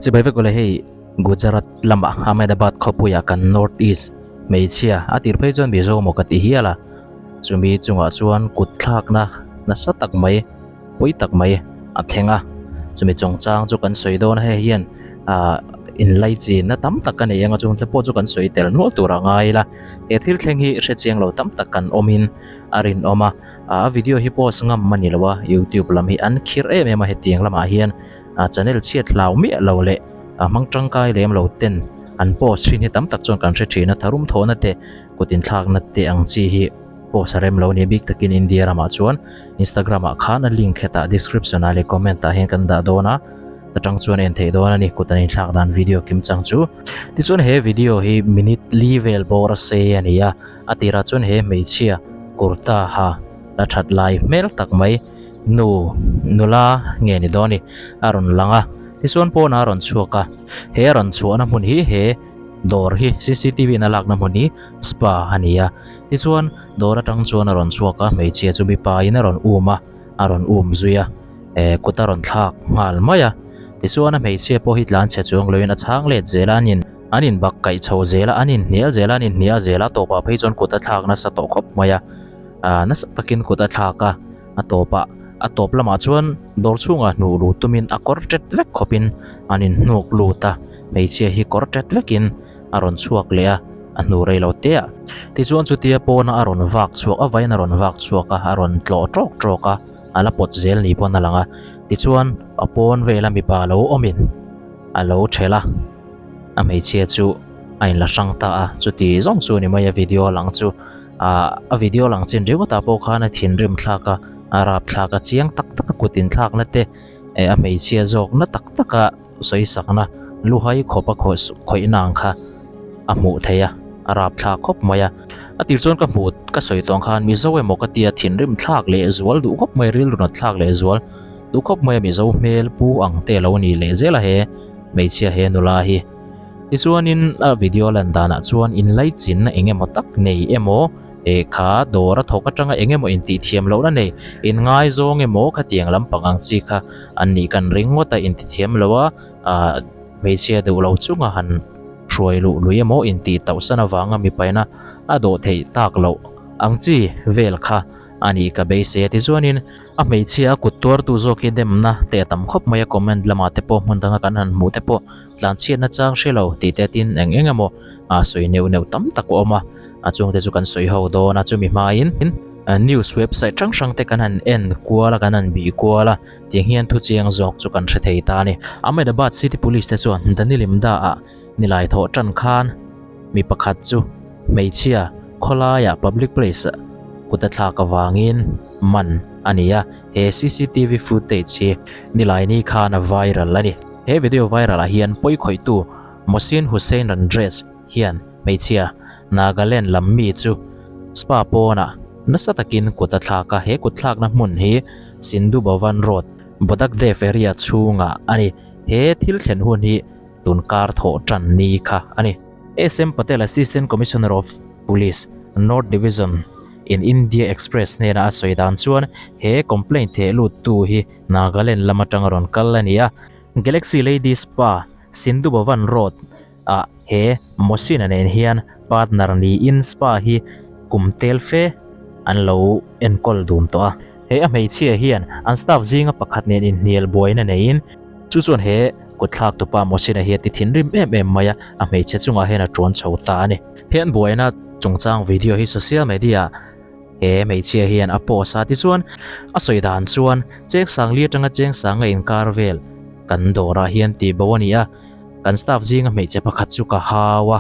Chibai vek ule hei Gujarat lamah Ahmedabad khawpuiah kan North East hmeichhia a tir phei chuan Mizo maw ka ti hial a, chumi chungah chuan kut thlakna nasa tak mai pawi tak mai a thleng a, chumi chungchang chu kan sawi dawn a hei hian ah inlaichinna tam tak a nei ang a chungte pawh chu kan sawi tel nual tur a ngai ila he thil thleng hi hrechiang lo tam tak kan awmin a rinawm a. A video hi post ngam a ni lo a, youtube lam hi an khirh em em a hetiang lamah hian a channel chhiat hlau miah lo leh a hmang tangkai lem lo ten an post thin hi tam tak chuan kan hre thin a, tharum thawhna te kut inthlakna te ang chi hi post a rem lo a ni bik takin India ramah chuan Instagram ah khan a link hetah description ah leh comment ah hian kan dah dawn a atang chuan en theih dawn a ni kut an inthlak dan video kim chang chu. Tichuan he video hi minute li vel bawr a sei a ni a. A tirah chuan he hmeichhia kurta ha la that lai hmel tak mai nu nula nge ni dawn ni a rawn lang a tichuan pawnah a rawn chhuak a he a rawn chhuahna hmun hi he dawr hi cctv in a lakna hmun hi spa a ni a tichuan dawr atang chuan a rawn chhuak a hmeichhia chu mipa in a rawn um a a rawn um zui a eh kut a rawn thlak nghal mai a tichuan a hmeichhia pawh hi tlan chhe chuang loin a chhang let zel a an in. An in bak kaih chho zel a, an in hnial zel a, an in hnial zel a, a tawpah phei chuan kut a thlak nasa tawh khawp mai a, aaa nasa takin kut a thlak a, a tawpah a tawp lamah chuan dawr chhungah hnuh luh tumin a kawr tet vek khawpin an in hnuk lut a, hmeichhia hi kawr tet vekin a rawn chhuak leh a, a hnu rei lo te ah. Tichuan chutia pawna a rawn vak chhuak a vain a rawn vak chhuak a, a rawn tlawh tawk tawk a, a la pawt zel ni pawn a lang a, tichuan a pawn vela mipa lo awmin a lo thelh a. A hmeichhia chu a inla hrang ta a, chuti zawng chu ni mai a video lang chu ah a video lang chin ringawtah pawh khan a thinrim thlak a, a rap thlak a chiang tak tak a kut inthlakna te eh a hmeichhia zawkna tak taka sawi sakna luhai khawp a khawihna ang kha a hmuh theih a, a rap thlak khawp mai a. A tir chuan ka hmuh ka sawi tawng khan Mizo emaw ka tia thinrim thlak leh zual duh khawp mai rilru nat thlak leh zual duh khawp mai a Mizo hmel pu ang te a lo ni leh zel a he. Hmeichhia he nula hi. Tichuanin a video lan danah chuan inlaichinna eng emaw tak nei emaw eh kha dawr a thawk atanga eng emaw intih thiam lohna nei inngaizawng emaw khatiang lampang ang chi kha an nih kan ring ngawt a inti thiam lo a ah hmeichhia duh lo chunga han hruai luh lui emaw intih tauhsan avanga mipaina a dawh theih tak loh ang chi vel kha a nih ka beisei a. Tichuanin a hmeichhia a kut tuartu zawk hi demna te a tam khawp mai a, comment lamah te pawh hmun danga kan han hmuh te pawh tlanchhiatna chang hre lo tih te tin eng eng emaw a sawi neuh neuh tam tak a awm a, a chungte chu kan sawi ho dawn a, chumi hmain news website hrang hrang te kan han en kual a, kan han bih kual a, tiang hian thuchiang zawk chu kan hre thei ta a ni. Ahmedabad City Police te chuan Danilimda ah nilai thawh tan khan mi pakhat chu hmeichhia khawlaiah public place ah kut a thlak avangin man a ni a, he cctv footage hi nilaini khan a viral a ni. He video viral ah hian pawi khawihtu Mohsin Hussain Randrez hian hmeichhia Nagaland lam mi chu spa pawnah nasa takin kut a thlak a, he kut thlakna hmun hi Sindhu Bhavan Road, Bodakdev area chhungah a ni. He thil thlen hun hi tun kar thawh tan ni kha a ni. SM Patel Assistant Commissioner of Police, North Division in India Express hnena a sawi dan chuan he complaint theh lut tu hi Nagaland lam atanga rawn kal a ni a. Galaxy Ladies Spa, Sindhu Bhavan Road ah he Mohsina nen hian partner niin spa hi kum tel fe an lo enkawl dun tawh a. He a hmeichhia hian an staff zinga pakhat nen inhnial buaina neiin chu chuan he Kutthlak tupa Mohsina hi a ti thinrim em em mai a, a hmeichhe chungah hian a tuan chho ta a ni. He an buaina chungchang video hi social media he hmeichhia hian a post a, tichuan a sawi dan chuan cheng sangli atanga cheng sanga inkar vel kan dawrah hian tih bo a ni a, kan staff zinga hmeichhe pakhat chu ka hau a,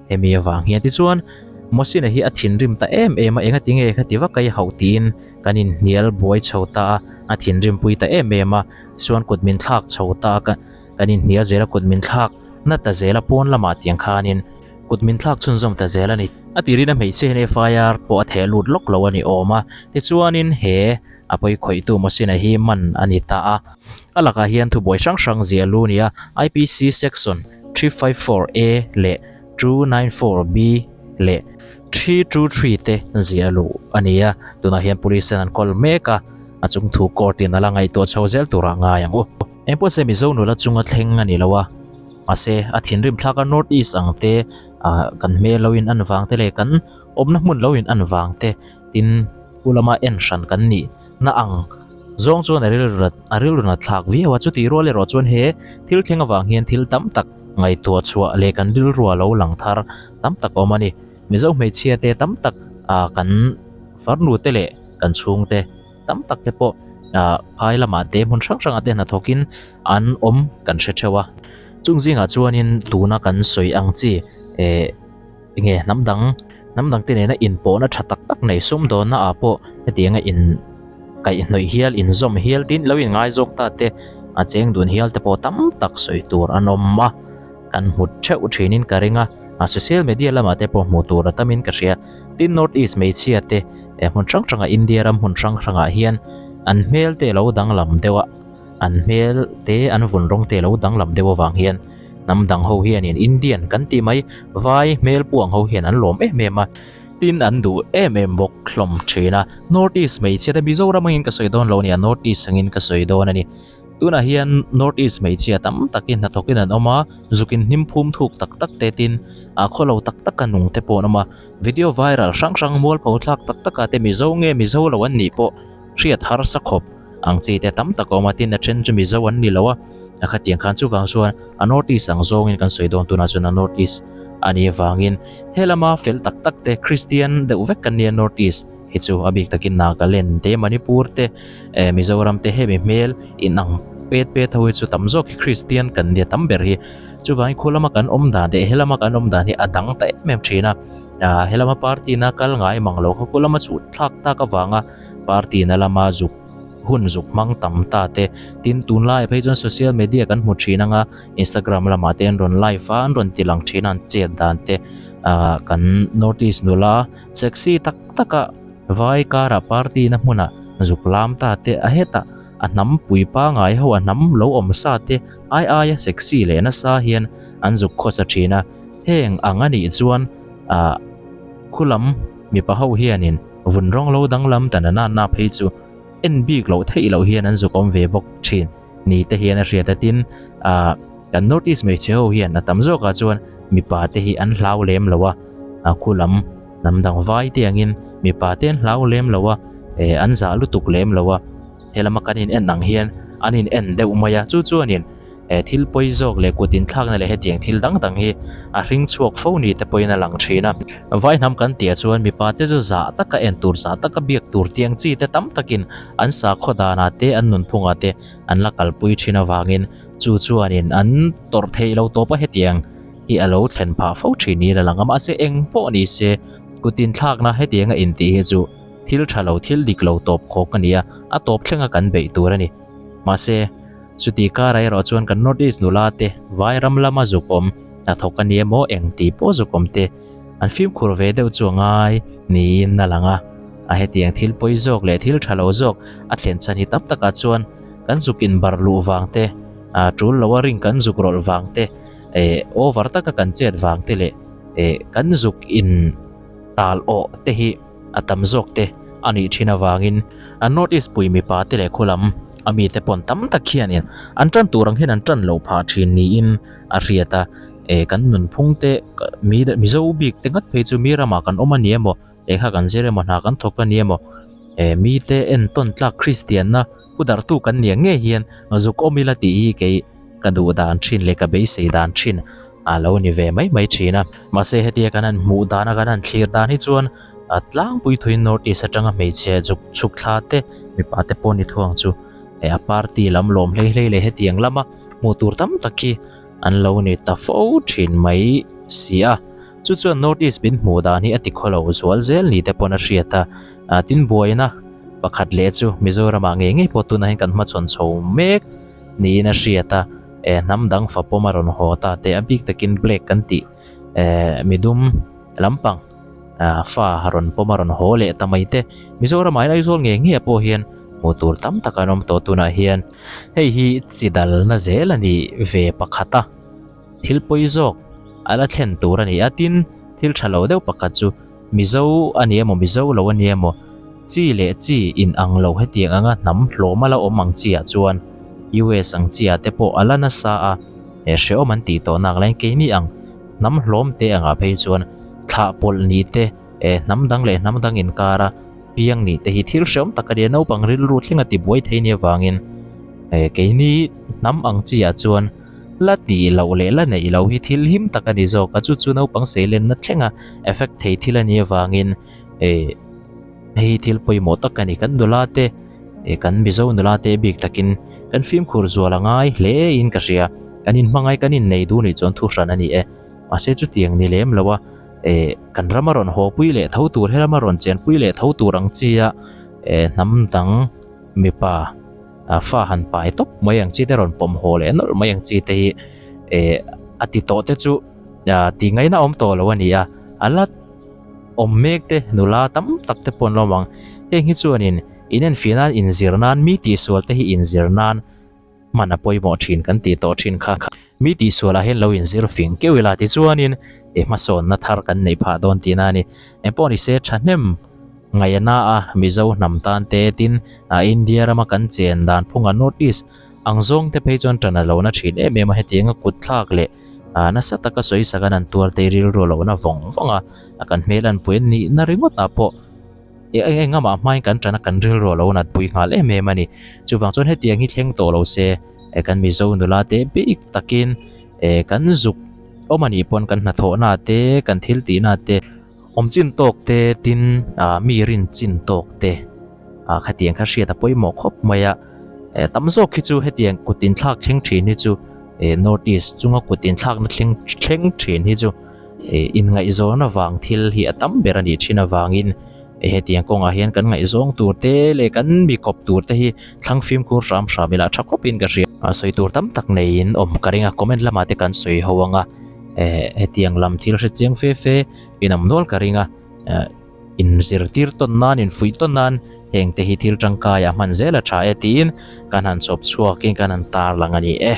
hemi avang hian tichuan Mohsina hi a thinrim ta em em a, enga tinge kha ti vak a i hauh tiin kan inhnial buai chho ta a, a thinrim pui ta em em a. Chuan kut min thlak chho ta a, kan inhnial zel a, kut min thlak na ta zel a, pawn lamah tiang khanin kut min thlak chhunzawm ta zel a ni. A tirin a hmeichhia hian FIR pawh a theh lut lawk lo a ni awm a, tichuanin he a pawi khawihtu Mohsina hi man a ni ta a. A lakah hian thubuai hrang hrang ziah lu nia IPC section 354A leh 294B leh 323 te ziah luh a ni a, tunah hian police ten an kawl mek a. A chung thu court in a la ngaihtuah chho zel turah ngai ang u. Engpawh se Mizo nula chunga thleng a ni lo a. Mahse, a thinrim thlak a North East ang te ah kan hmel lo in an vang te leh kan awmna hmun lo in an vang te tin pu lama en hran kan nih na ang zawng chuan a rilru a rilru nat thlak viau a. Chutih rual erawh chuan he thil thleng avang hian thil tam tak ngaihtuah chhuah leh kan rilrua lo lang thar tam tak a awm a ni. Mizo hmeichhia te tam tak ah kan farnu te leh kan chhungte tam tak te pawh ah phai lamah te hmun hrang hrangah te hnathawkin an awm kan hre theuh a. Chung zingah chuanin tuna kan sawi ang chi eh enge hnam dang hnam dang te nena inpawhna tha tak tak nei sumdawnna ah pawh hetianga in kaihhnawih hial inzawm hial tin lo inngaizawk ta te a cheng dun hial te pawh tam tak sawi tur an awm a. Kan hmu theuh thinin ka ring a, a social media lamah te pawh hmuh tur a tamin ka hria. Tin North East hmeichhia te eh hmun hrang hrangah India ram hmun hrang hrangah hian an hmel te lo danglam deuh a, an hmel te an vun rawng te lo danglam deuh avang hian hnam dang ho hianin Indian kan tih mai vai hmel puang ho hian an lawm em em a, tin an duh em em bawk hlawm thin a. North East hmeichhia te Mizoram angin ka sawi dawn lo a nia, North East angin ka sawi dawn a ni. Tunah hian North East hmeichhia tam takin hnathawkin an awm a, zukin hnim phum thuk tak tak te tin ah khawlo tak taka nung te pawh an awm a, video viral hrang hrang mualpho thlak tak taka te Mizo nge Mizo lo an nih pawh hriat harsa khawp ang chi te tam tak a awm a, tin a then chu Mizo an ni lo a, a khatiang khan chuvang chuan a North East ang zawngin kan sawi dawn tunah chuan a North East a nih avangin helama fel tak tak te Christian deuh vek kan nia North East. Hi chu a bik takin Nagaland te, Manipur te, eh Mizoram te hemi hmel inang pet pet ho hi chu tam zawk hi Kristian kan nia tam ber hi. Chuvangin khu lama kan awm dan leh helama kan awm dan hi a dang ta em em thin a. Ah helama party na kal ngai mang lo kha khu lama chhuh thlak tak avanga party na lama zuk hun zuk hmang tam ta te. Tin tunlaiah phei chuan social media kan hmu thin anga Instagram lamah te an rawn live a, an rawn ti lang thin a an chet dan te ah kan North East nula Sexy tak taka vai kara party na hmuna zuk lam ta te a hetah a hnam pui pangai ho a hnam lo awm sa te ai aia sexy leh nasa hian an zuk khawsa thin a, heng ang a nih chuan ah khulam mipa ho hianin vun rawng lo danglam ta na na phei chu en bik loh theih loh hian an zuk awm ve bawk thin ni te hian a hriat a tin ah kan North East hmeichhe ho hian a tam zawkah chuan mipa te hi an hlau lem lo a a khu lam hnam dang vai te angin mipa te an hlau lem lo a eh an zah lutuk lem lo a helama kan in en ang hian an in en deuh mai a chu chuanin eh thil pawi zawk leh kut inthlakna leh hetiang thil dang dang hi a hring chhuak fo ni te pawhin a lang thin a vai hnam kan tih ah chuan mipa te chu zah taka en tur zah taka biak tur tiang chi te tam takin an sakhaw danah te an nunphungah te an la kalpui thin avangin chu chuanin an tawrh theih lo tawp a hetiang hi a lo thlen phah fo thin niin a lang a mahse eng pawh ni se kut inthlakna hetianga intih hi chu thil tha lo thil dik lo tawp khawk a ni a a tawp thlenga kan beih tur a ni mahse chuti karah erawh chuan kan North East nula te vai ram lama zuk awm hnathawk a ni emaw eng tih pawh zuk awm te an fimkhur ve deuh chu a ngai niin a lang a a hetiang thil pawi zawk leh thil tha lo zawk a thlen chhan hi tam takah chuan kan zuk inbar luh vang te ah tul loa ring kan zuk rawlh vang te eh over taka kan chet vang te leh eh kan zuk in tal awh te hi a tam zawk te a nih thin avangin an North East pui mipa te leh khulam a mite pawn tam tak hianin an tan tur ang hian an tan loh phah thin niin a hriat a eh kan nunphung te mi Mizo bik te ngat phei chu mi ramah kan awm a ni emaw lehkha kan zir emaw hna kan thawk a ni emaw eh mite entawn tlak Kristianna pu darhtu kan nia ngei hian zuk awm ila tih hi kei ka duh dan thin leh ka beisei dan thin a lo ni ve mai mai thin a. Mahse hetia kan han hmuh dan a kan han thlir dan hi chuan a tlangpui thuin North East atanga hmeichhe zuk chhuk thla te mipa te pawh ni thuang chu eh a party lam lawm hlei hlei leh hetiang lama hmuh tur tam tak hi an lo ni ta fo thin mai si a. Chu chuan North East min hmuh dan hi a ti khawlo zual zel ni te pawn a hriat a. Ah tin buaina pakhat leh chu Mizoramah ngei ngei pawh tunah hian kan hmachhawn chho mek niin a hriat a eh hnam dang fa pawm a rawn haw ta te a bik takin black kan tih eh midum lampang ah fa rawn pawm a rawn haw leh ta mai te Mizoramah hian Aizawl ngei ngei ah pawh hian hmuh tur tam tak an awm tawh tunah hian hei hi chi dalna zel a ni ve pakhat a. Thil pawi zawk a la thlen tur a ni a, tin thil tha lo deuh pakhat chu Mizo a ni emaw Mizo lo a ni emaw chi leh chi in ang lo hetiang anga hnam hlawm a la awm ang chi ah chuan US ang chi ah te pawh a la nasa a. Hrehawm an tih tawh nak laiin keini ang hnam hlawm te angah phei chuan thlah pawlh ni te, hnam dang leh hnam dang inkara piang nih te hi thil hrehawm tak a nia, naupang rilru thleng a tibuai thei nia vangin keini hnam ang chi ah chuan la tih loh leh la neih loh hi thil him tak a ni zawk a, chu chu naupang seilenna thlenga effect thei thil a nih avangin hei hi thil pawimawh tak a ni, kan nula te. Eh kan Mizo nula te bik takin kan fimkhur zual a ngai hle in ka hria, kan inhmangai kan innei duh nih chuan thu hran a ni e. Mahse chutiang ni lem lo a, eh kan rama rawn haw pui leh tho tur, helama rawn chen pui leh tho tur ang chi a, eh hnam dang mipa fa han pai tawp mai ang chi te rawn pawm haw leh nawlh mai ang chi te hi eh a ti tawh te chu tih ngaihna awm tawh lo a ni a, a la awm mek te nula tam tak te pawh an lo awm ang, heng hi chuanin inenfih nan inzir nan mi tihsual te hi inzir nan hman a pawimawh thin kan tih tawh thin kha. Mi tihsualah hian lo inzir fing keuh ila tichuanin i hmasawnna thar kan neih phah dawn tihna a ni. Engpawh ni se thahnem ngaihna a Mizo hnam tan te tin India rama kan chen dan phunga North East ang zawng te phei chuan tan a lo na thin em em a hetianga kutthlak leh nasa taka sawi sak an an tuar te rilru a lo na vawng vawng a kan hmel an pui nihna ringawtah pawh Eng eng amah hmain kan ṭan a kan rilru a lo nat pui nghal em em a ni. Chuvang chuan hetiang hi thleng tawh lo se kan Mizo nula te bik takin kan zuk awm a nih pawn kan hnathawhna te kan thil tihna te awm chin tawk te tin mi rin chin tawk te khatiang kha hriat a pawimawh khawp mai a. Tam zawk hi chu hetiang kut inthlak thleng thin hi chu North East chunga kut inthlakna thleng thleng thin hi chu. Inngaihzawn avang thil hi a tam ber a nih thin avangin hetiang kawngah hian kan ngaihzawng tur te leh kan mi kawp tur te hi thlang fimkhur hram hram ila tha khawpin ka hria. Sawi tur tam tak neiin awm ka ring a, comment lamah te kan sawi ho ang a, hetiang lam thil hre chiang fe fe in awm nual ka ring a, inzirtir tawn nan, infuih tawn nan heng te hi thil tangkaiah hman zel a tha e tiin kan han chhawp chhuakin kan han tarlang a ni e.